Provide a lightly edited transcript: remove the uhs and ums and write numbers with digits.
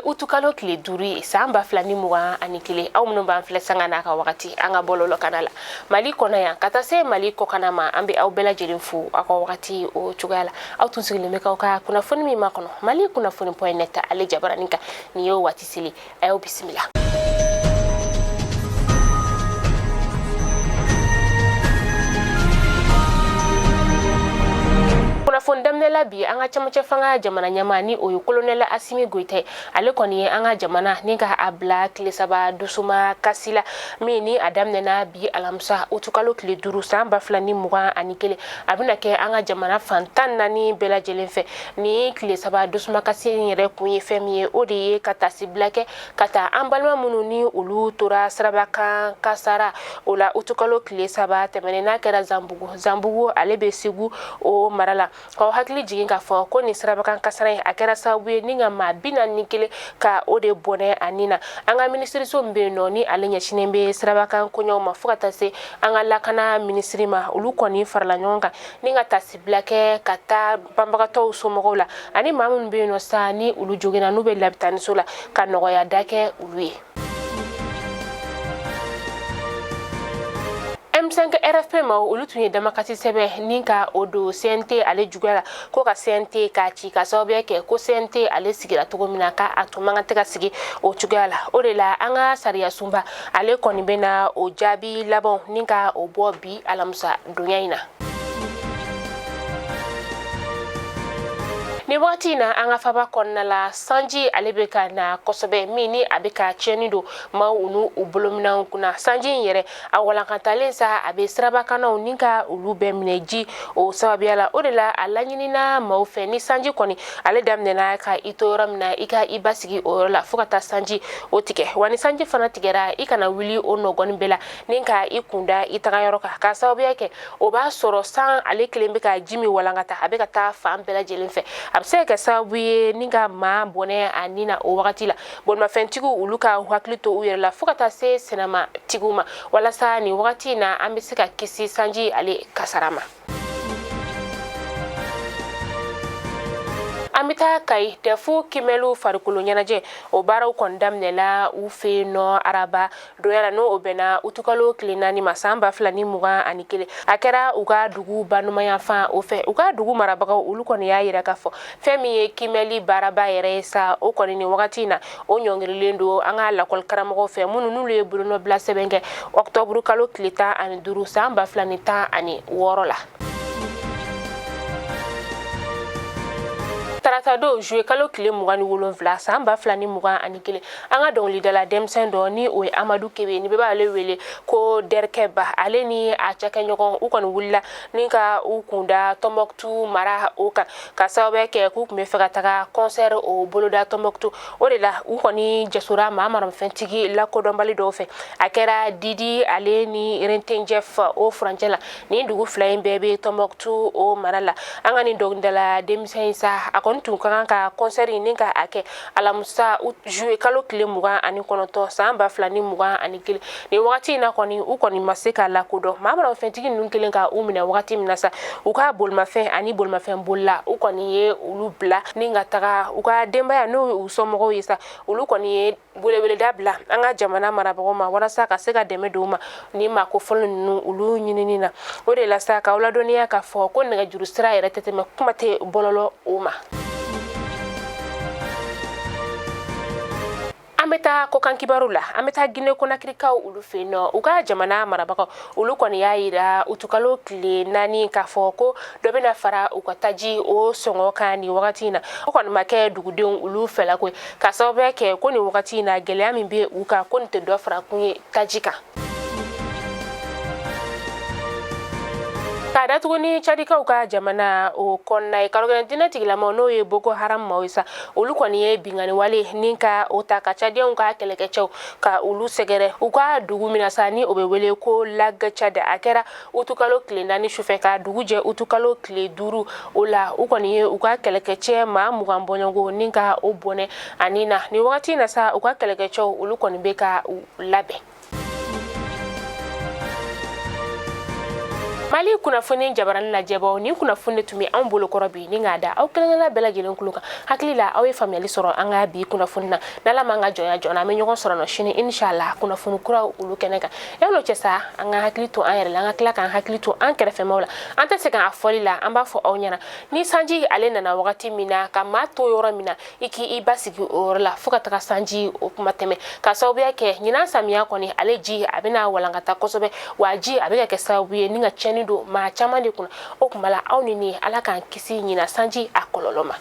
utukalo tile 5 ye san 2021. Aw minnu b'an filɛ sanga n'a ka wagati an ka bɔlɔlɔ kana la Mali kɔnɔ yan ka taa se Mali kɔkana ma, an bɛ aw bɛɛ lajɛlen fo aw ka wagati o cogoya la. Aw tun sigilen bɛ k'aw ka kunnafoni min makɔnɔ Mali kunnafoni point net ale jabaranin kan, nin y'o waati seli. A y'aw bisimila. Kunnafoni daminɛ la bi, an ka camancɛ fanga jamana ɲɛmaa ni o ye kolonɛli Asimi Goyita ye, ale kɔni ye an ka jamana ni ka a bila tile 3 dusuma kasi la, min ni a daminɛna bi alamisa utukalo tile 5 san 2021. A bɛna kɛ an ka jamana fan 14 bɛɛ lajɛlen fɛ. Ni tile 3 dusumakasi in yɛrɛ kun ye fɛn min ye, o de ye ka taasibila kɛ ka taa an balima minnu ni olu tora sirabakan kasara o la utukalo tile 3 tɛmɛnen, n'a kɛra Zanbugu. Zanbugu ale bɛ Segu o mara la. K'aw hakili jigin k'a fɔ ko nin sirabakan kasara in a kɛra sababu ye ni ka maa 41 ka o de bɔnɛ a ni na. An ka minisiriso min bɛ yen nɔ ni ale ɲɛsinnen bɛ sirabakan koɲɛw ma, fo ka taa se an ka lakana minisiri ma, olu kɔni farala ɲɔgɔn kan ni ka taasibila kɛ ka taa banbagatɔw somɔgɔw la ani maa minnu bɛ yen nɔ sa ni olu joginna n'u bɛ labitaniso la, ka nɔgɔya da kɛ olu ye. M5 RFP ma, olu tun ye damakasi sɛbɛn ni ka o don CNT ale juguya la, ko ka CNT k'a ci ka sababuya kɛ ko CNT ale sigira cogo min na, k'a tun man kan tɛ ka sigi o cogoya la. O de la an ka sariya sunba ale kɔni bɛna o jaabi laban ni ka o bɔ bi alamisa donya in na. Nin wagati in na, an ka faba kɔnɔna la, sanji ale bɛ ka na kosɛbɛ, min ni a bɛ ka tiɲɛni don maaw n'u u bolominɛnw kunna. Sanji in yɛrɛ a walankatalen sa, a bɛ sirabakanaw ni ka olu bɛɛ minɛ ji o sababuya la. O de la a laɲinina maaw fɛ, ni sanji kɔni ale daminɛna ka i to yɔrɔ min na, i ka i basigi o yɔrɔ la fo ka taa sanji o tigɛ. Wa ni sanji fana tigɛra, i kana wuli o nɔgɔni bɛɛ la ni ka i kunda i taga yɔrɔ kan, k'a sababuya kɛ o b'a sɔrɔ san ale kelen bɛ ka ji min walankata, a bɛ ka taa fan bɛɛ lajɛlen fɛ. A bɛ se ka kɛ sababu ye ni ka maa bɔnɛ a ni na o wagati la. Bolimafɛntigiw, olu ka hakili to u yɛrɛ la, fo ka taa se senamatigiw ma, walasa nin wagati in na an bɛ se ka kisi sanji ale kasara ma. An bɛ taa Kayi dɛfu kimɛliw farikolo ɲɛnajɛ o baaraw kɔni daminɛla u fɛ yen nɔ araba donya la, n'o bɛnna utukalo tile 4 ma san 2021. A kɛra u ka dugu banumayanfan o fɛ. U ka dugu marabagaw, olu kɔni y'a yira k'a fɔ fɛn min ye kimɛli baaraba yɛrɛ ye sa, o kɔni nin wagati in na o ɲɔngirilen don an ka lakɔli karamɔgɔw fɛ, minnu n'olu ye bolonɔbila sɛbɛn kɛ ɔktɔburu kalo tile 15 san 2016 la. Tarata don juillet kalo tile 27 san 2021, an ka dɔnkilidala denmisɛn dɔ ni o ye Amadu Kebe, ni bɛɛ b'ale wele ko Dɛrikɛba, ale ni a cakɛɲɔgɔn u kɔni wulila ni ka u kunda Tɔnbɔkutu mara o kan, ka sababuya kɛ k'u tun bɛ fɛ ka taga concert o boloda Tɔnbɔkutu. O de la u kɔni jasora maa maramafɛntigi lakodɔnbali dɔw fɛ. A kɛra Didi ale ni Rentenjɛf o furancɛ la. Nin dugu fila in bɛɛ bɛ Tɔnbɔkutu o mara la. An ka nin dɔnkilidala denmisɛn in sa, a kɔni tun ka kan ka concert in ni ka a kɛ alamisa juillet kalo tile 29 san 2021. Nin wagati in na kɔni, u kɔni ma se ka lakodɔn. Maa maramafɛntigi ninnu kelen ka u minɛ wagati min na sa, u ka bolimafɛn ani bolimafɛn bolila, u kɔni ye olu bila ni ka taga u ka denbaya n'o u somɔgɔw ye sa. Olu kɔni ye weleweleda bila an ka jamana marabagaw ma walasa ka se ka dɛmɛ don u ma ni maa kofɔlen ninnu olu ɲinini na. O de la sa, k'aw ladɔnniya k'a fɔ ko nɛgɛjuru sira yɛrɛ tɛ tɛmɛ, kuma tɛ bɔlɔlɔ o ma. An bɛ taa kɔkan kibaru la. An bɛ taa Guinée Conakrykaw olu fɛ yen nɔ. U ka jamana marabagaw, olu kɔni y'a yira utukalo tile 4 k'a fɔ ko dɔ bɛna fara u ka taji o sɔngɔ kan nin wagati in na. O kɔni ma kɛ dugudenw olu fɛla ko ye, ka sababuya kɛ ko nin wagati in na gɛlɛya min bɛ u kan, ko nin tɛ dɔ fara kun ye taji kan. K'a datugu ni Cadikaw ka jamana o kɔnɔna ye, karogɛlɛn diinɛ tigilamaw n'o ye Boko Haram maaw ye sa, olu kɔni ye binkanni wale ni ka o ta ka Cadiyɛnw ka kɛlɛkɛcɛw ka olu sɛgɛrɛ u ka dugu min na sa, ni o bɛ wele ko Lac Tchad. A kɛra utukalo tile 4 sufɛ ka dugu jɛ utukalo tile 5. O la u kɔni ye u ka kɛlɛkɛcɛ maa 20 bɔɲɔgɔn ni ka o bɔnɛ ani na. Nin wagati in na sa, u ka kɛlɛkɛcɛw olu kɔni bɛ ka u labɛn. Mali kunnafoni jabarani lajɛbaw, nin kunnafoni de tun bɛ anw bolokɔrɔ bi ni k'a da aw kelenkelenna bɛɛ lajɛlen tulo kan. Hakili la, aw ye faamuyali sɔrɔ an ka bi kunnafoni na. N'Ala m'an ka jɔnya jɔna, an bɛ ɲɔgɔn sɔrɔ nɔ sini, inshallah, kunnafoni kuraw olu kɛnɛ kan. Yan'o cɛ sa, an ka hakili to an yɛrɛ la, an ka tila k'an hakili to an kɛrɛfɛmaw la. An tɛ segin a fɔli la, an b'a fɔ aw ɲɛna, ni sanji ale nana wagati min na ka maa to yɔrɔ min na, i k'i basigi o yɔrɔ la fo ka taga sanji o kuma tɛmɛ, ka sababuya kɛ ɲinan samiya kɔni ale ji a bɛna walankata kosɛbɛ, wa ji a bɛ ka kɛ sababu ye ni ka tiɲɛni don maa caman de kunna. O tuma la, aw ni ne, Ala k'an kisi ɲinan sanji a kɔlɔlɔ ma.